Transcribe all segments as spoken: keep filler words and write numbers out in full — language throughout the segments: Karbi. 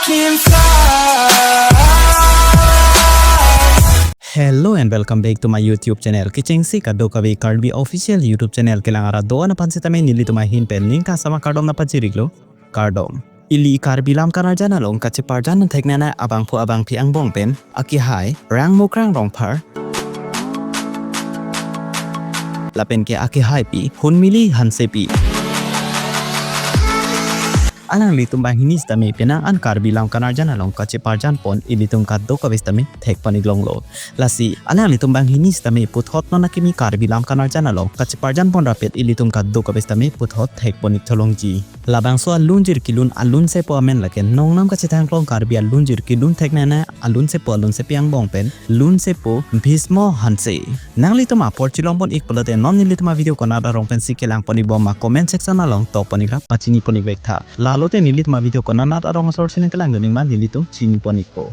Hello and welcome back to my YouTube channel. Kechengsi kadokave Karbi official YouTube channel kelang arat do-an aphan sitame nelitum ahin pen ningkan sama kardom nangpachiriklo. Kardom. Ili Karbi lam kanarjan along kacheparjan theknanei abangphu abangphi angbong pen akehai Rangmukrang Rongphar lapen ke akehaipi Hunmili Hansepi. Alanglitum banghini sitame penang an Karbi lam kanarjan along kacheparjan pon ilitum kadokave sitame thekpon iklonglo. Lasi alanglitum banghini sitame puthot non akimi Karbi lam kanarjan along kacheparjan pon rapet ilitum kadokave sitame puthot thekpon iktholongji. Labangso alunjir kelun alunsepo amen lake nongnam kachethangklong Karbi alunjir kelun theknanei alunsepo alunsepi angbong pen lunsepo Bhismo Hanse. Nanglitum apor chelongpon ik pulote non nelitum avideo konat arong pensi kelangpon ikbom ma comment section along tokpon ikra pachinipon ikvek tha. Lalote nelitum avideo konat arong asor sini kelangdun ik ma nelitum chinipon ikpo.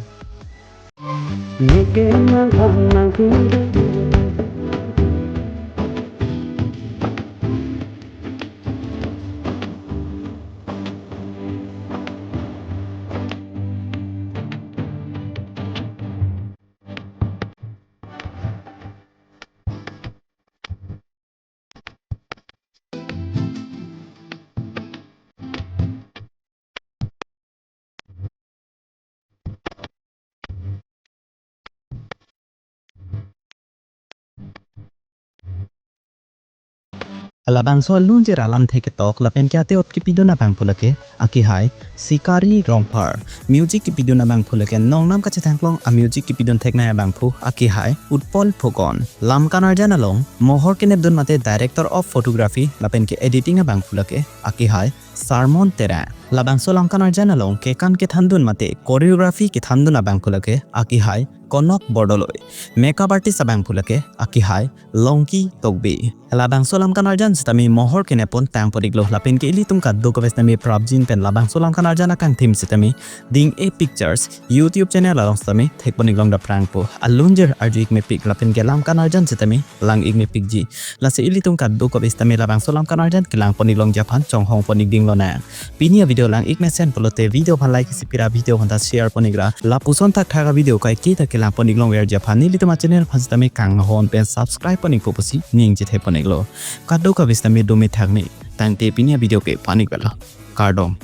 Labangso alunjir alamthe ketok lapen ke ate-ot kepidun abangphu lake akehai Sikari Rongphar. Music kepidun abangphu lake nongnam kachethangklong amusic kepidun theknei abangphu akehai Utpal Phukan. Lam kanarjan along mohor kenepdun mate director of photography lapen ke editing abangphu lake akehai Sarmon Terang. Labangso lam kanarjan along kekan kethandun mate choreography kethandun abangphu lake akehai Konok Bordoloi. Makeup artist abangphu lake akehai Longki Tokbi. Labangso lam kanarjan sitame mohor kenepon tangpon iklo lapen ke ilitum kadokave sitame prapjin pen labangso lam kanarjan akangthim sitame Ding-e Pictures YouTube channel along sitame thekpon iklong daprangpo. Alunjir arju ikmepik lapen ke lam kanarjan sitame lang ikmepikji. Lasi ilitum kadokave sitame labangso lam kanarjan kelangpon iklongji aphan chonghongpon ikding lonang. Pini avideo lang ik mesen pulote video aphan like isi pira video aphanta share pon ikra. Lapuson thakthak avideo kaiketa kelangpon iklongverji aphan nelitum achannel aphan sitame kanghon pen subscribe pon ikpo pusi ningje thepon iklo. Kadokave sitame dome thakme tangte pini avideo ke panik vela. Kardom.